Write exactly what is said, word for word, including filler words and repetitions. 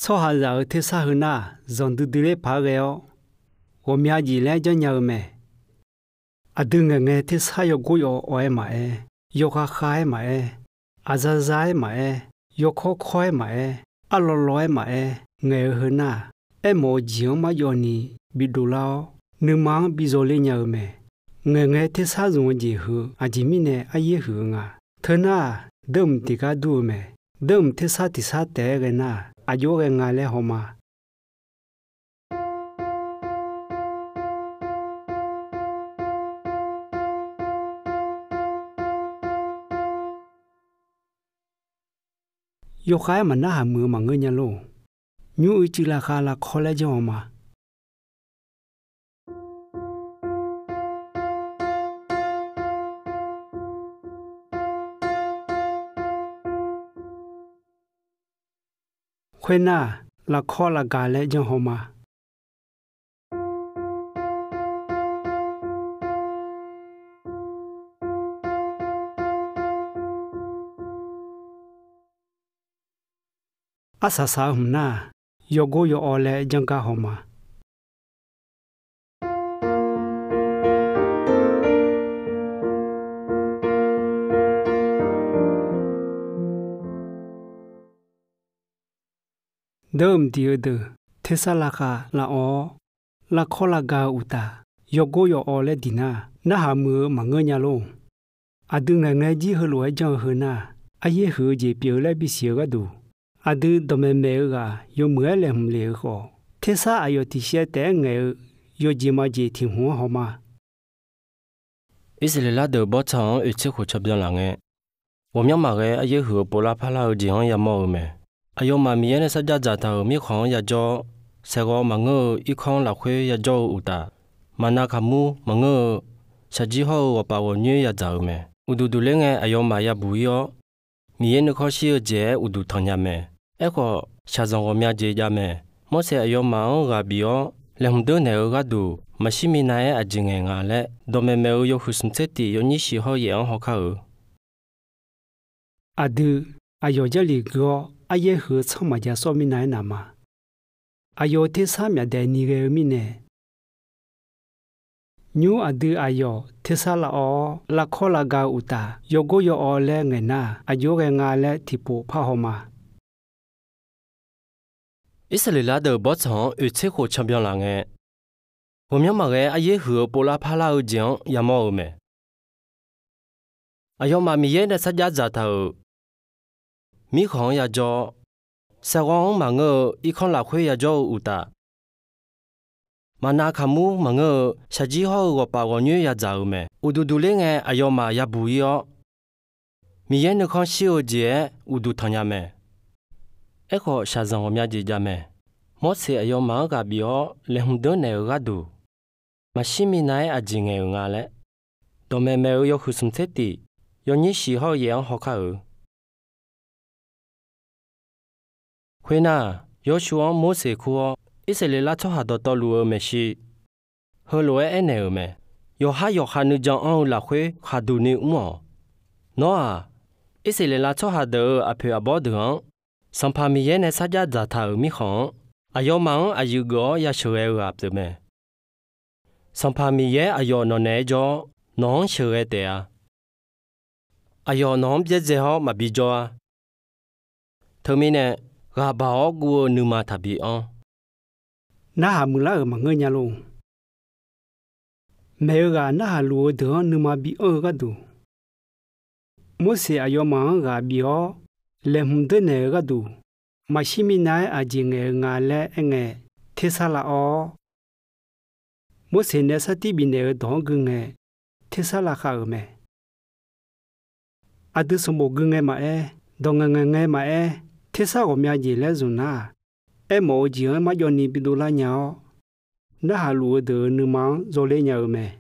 Tsawrhaqzaq-euq tersar heu nar-aq, zanqdui dui ler paq-aer ghae-awr, ghawqmya jeq laer janrnya-eu mae. Aqdui ngaeqngae tersar yawgor yawawv-aer maqaer, yawkhav khav-aer maqaer, aqza za-aer maqaer, yawkawr kawr-aer maqaer, arlawv lawv-aer maqaer ngaeq-eu heu nar-aq, aermawf-eu jeq-anr marjawv ni bidov lar-awr, nuima-anr bi zawler nya-eu mae. Ngaeqngae tersar zmq-eu jeq heu aqjeq mirnae aryaer huiq-eu nga. Teunar-aq, deurmq tiqgar dur-eu mae. Deurmq tersar tiqsar taef-aer ghae nar-aq, aqjox ghae nga laer haw ma. Yawkhav-aer maqnarhaq muiq-eu maqngeur nya lor. Nymr uicuiv laqkhaq lafkawr laer janr haw ma. Khoernar-aq, lafkawr lafgaq laer janr haw ma. Arsaq saq-eu hmq nar-aq, yawgor yawawv laer janr gar haw ma. Deurmq diq-eu deuq tersar laqkhaq lafawv-awr, lafkawr lafgaq-eu uqtaf, yawgor yawawv laer diq nar, narhaq muiq-eu maqngeur nya lor. Aqdui ngaeqngae jir heulof-aer janr-eu heu nar, aryaer huiq-eu jeq pyeuf-eu laer bisiq-eu gharduq, aqdui dawqmaeq maeq-eu ghaq yawmuiq-aer laeqhmq lef-eu khawf, tersar aqyawf tiqshaev taef-aer ngaeq-eu yawjeq majeq tiq hmq-anr haw ma. Irsaqleqlav deuq bawrtsanq-anr oeq tser khof canbyan laf ngae, ghawqmyanr maqghae aryaer huiq-eu povlar parlar-eu jeq-anr yamawr-eu mae. Aqyawfmaf Miqyaer nae sarjax dzaqtaq-euq mirkhanq-anr yajawr-awr, saeqghawv maqngeur-eu irkanr lafkhoer yajawr-eu uqtaf, maqnav kaqmur maqngeur-eu shaqjir hawr-eu ghawqpaf ghawqnyoer yadzaq-euq mae. Uqduq duq ler ngae, aqyawfmaf yabuq ir-awr, Miqyaer nuikhanr shir-eu jeq-aer uqduq tanq nya mae. Aerkhawf, shaqzanq ghawqmya jeq jav mae. Morseq aqyawfmaf-anr ghaq bif-awr, laeqhmq deur naeq-eu gharduq, maqshir minav-aer aqjeq ngaeq nga laer, dawqmaeq maeq-eu yawhuiq smq tser tif yawnyir shif hawr-eu yaef-anr hawkar-euq. Aqdui, aqyawf Jarlif gui-awr aryaer huiq-eu tsanr maqjav sawr minav-aer naq ma. Aqyawf-euq tersar myaqdaef ni ghae-eu mirnae, nymr aqdui aqyawf tersar lafawv-awr, lafkawr lafgaq-eu uqtaf, yawgor yawawv laer ngaeq nar, aqjox ghae nga laer tiqpov parhaw ma. Irsaqleqlav deuq bawrtsanq-anr oeq tser khof canbyan laf ngae, ghawqmyanr maqghae aryaer huiq-eu povlar parlar-eu jeq-anr yamawr-eu mae. Aqyawfmaf Miqyaer nae sarjax dzaqtaq-euq mirkhanq-anr yajawr-awr, saeqghawv-anr maqngeur-eu irkanr lafkhoer yajawr-eu uqtaf, maqnav kaqmur maqngeur-eu shaqjir hawr-eu ghawqpaf ghawqnyoer yadzaq-euq mae. Uqduq duq ler ngae, aqyawfmaf yabuq ir-awr, Miqyaer nuikhanr shir-eu jeq-aer uqduq tanq nya mae. Aerkhawf, shaqzanq ghawqmya jeq jav mae. Morseq aqyawfmaf-anr ghaq bif-awr laeqhmq deur naeq-eu gharduq, maqshir minav-aer aqjeq ngaeq-euq nga laer, dawqmaeq maeq-eu yawhuiq smq tser tif yawnyir shif hawr-eu yaef-anr hawkar-euq. Khoernar, Yawrshuv-anr Morseq kur-awr, Irsaqleqlav tsawrhaq dawqtawvluf-eu maeqshi heulof-aer aernaeq-euq mae. Yawqhar yawqha nuijan anr-eu lafkhoer khaqduq ni mr-awq. Nawr-aq, Irsaqleqlav tsawrhaq deuq-euq aqpoeq aqbawr deuq-anr, Sanqpaq Miqyaer nae sarjax dzaqtaq-euq mirkhanq-anr, aqyawfmaf-anr aqyuif geuf-awr yasheuqghae-eu ghaq pyeuf mae. Sanqpaq Miqyaer aqyawf nawqnaeq-aer jawr-awr, nawq-anr sheuqghae taef-a. Aqyawf nawq-anr byaerdzae hawr maqbi jawr-a. Teumirnae, ghaq baq-awr guv-eu nuima taqbi anr. Narhaq muiqlar-euq maqngeur nya lor. Maeq-eu ghaq narhaq luf-eu deuq-anr nuima bi anr-eu gharduq, Morseq aqyawfmaf-anr ghaq bif-awr laeqhmq deur naeq-eu gharduq, maqshir minav-aer aqjeq ngaeq-eu nga laer aerngae, tersar lafawv-awr, Morseq nae sartir bifnaeq-eu dawq-anr gui ngae, tersar lavkhav-euq mae. Aqdui sanqbof gui ngae maqaer, dawq ngaeq ngaeq ngae maqaer, tersar ghawqmya jeq laer zmq nar-aq, aermawf-eu jeq-anr marjawv ni bidov lar nya-awr, narhaq luf-eu deuq-euq nuima-anr zawler nya-eu mae.